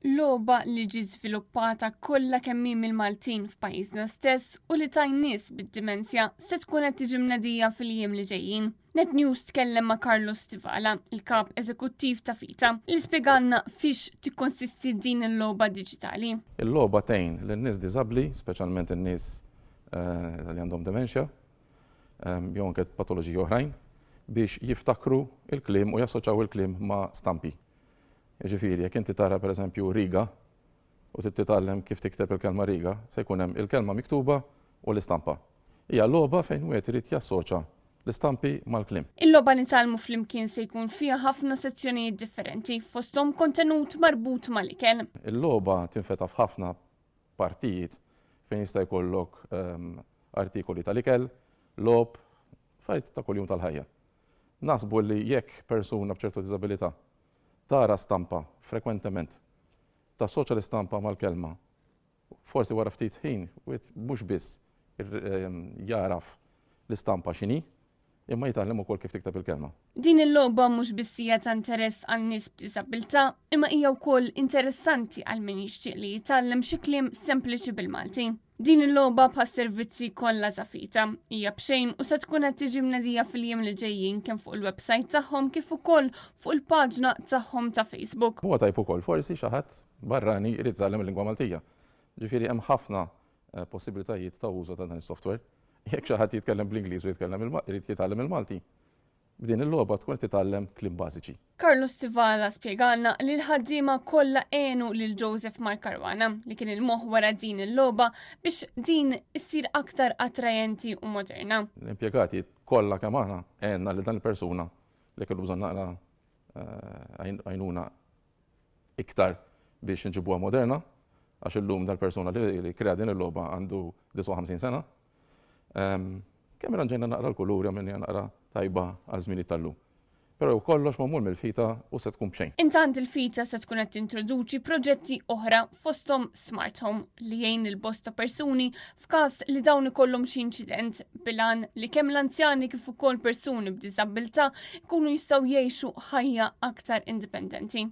Logħba li ġiet żviluppata kollha kemm hi mill-Maltin f'pajjiżna stess u li tgħin nies bid-dimensja se tkun qed tiġi mnedija fil-jiem li ġejjin. Net News tkellem ma' Carlos Stivala, il-kap eżekuttiv ta' FITA, li spjegalna fiex tikkonsisti din il-logħba diġitali. Il-logħba tgħin lin-nies diżabbli, speċjalment in-nies li għandhom dementia, jew anke patoloġiji oħrajn, biex jiftakru l-kliem u jassoċjaw il-kliem ma' stampi. Jiġifieri, jekk inti tara pereżempju riga u trid titgħallem kif tikteb il-kelma riga, se jkun hemm il-kelma miktuba u l-istampa. Hija logħba fejn wieħed irid jassoċa l-istampi mal-kliem. Il-logħba Nitgħallmu Flimkien se jkun fiha ħafna sezzjonijiet differenti, fosthom kontenut marbut mal-ikel. Il-logħba tinfetaħ f'ħafna partijiet fejn jista' jkollok artikoli tal-ikel, logħob, affarijiet ta' kuljum tal-ħajja. Naħsbu li jekk persuna b'ċertu diżabilità tara stampa frekwentement, tassoċja l-istampa mal-kelma, forsi wara ftit ħin wieħed mhux biss jagħraf l-istampa x'inhi, imma jitgħallem ukoll kif tikteb il-kelma. Din il-logħba mhux biss hija ta' interess għal nies b'diżabilità, imma hija wkoll interessanti għal min jixtieq li jitgħallem xi kliem sempliċi bil-Malti. Din il-logħba bħas-servizzi kollha ta' FITA hija b'xejn u se tkun qed tiġi mnedija fil-jiem li ġejjin kemm fuq il-website tagħhom kif ukoll fuq il-paġna tagħhom ta' Facebook. Huwa tajb ukoll forsi xi ħadd barrani jrid jitgħallem il-lingwa Maltija. Ġifieri hemm ħafna eh, possibilitajiet ta' użu ta' dan is-software. Jekk xi ħadd jitkellem bl-Ingliż u jitkellem irid jitgħallem il-Malti, B'din il-logħba tkun qed titgħallem kliem bażiċi. Carlos Stivala spjegalna li l-ħaddiema kollha għenu lil Joseph Mark Caruana li kien il-moħħ wara din il-logħba biex din issir aktar attrajenti u moderna. L-impjegati kollha kemm aħna għenna lil dan il-persuna li kellu bżonn naqra eh, għajnuna iktar biex nġibuha moderna, għax illum dal-persuna li krea din il-logħba għandu 59 sena. Ehm, kemm irranġajna naqra l-kuluri għamilni naqra tajba għal żmini tal-lum. Però kollox magħmul mill-fita u se tkun b'xejn. Intant il-fita se tkun qed tintroduċi proġetti oħra fosthom Smart Home li jgħin il bosta persuni f'każ li dawn ikollhom xi inċident bilan li kemm l-anzjani kif ukoll persuni b'diżabilità jkunu jistgħu jgħixu ħajja aktar indipendenti.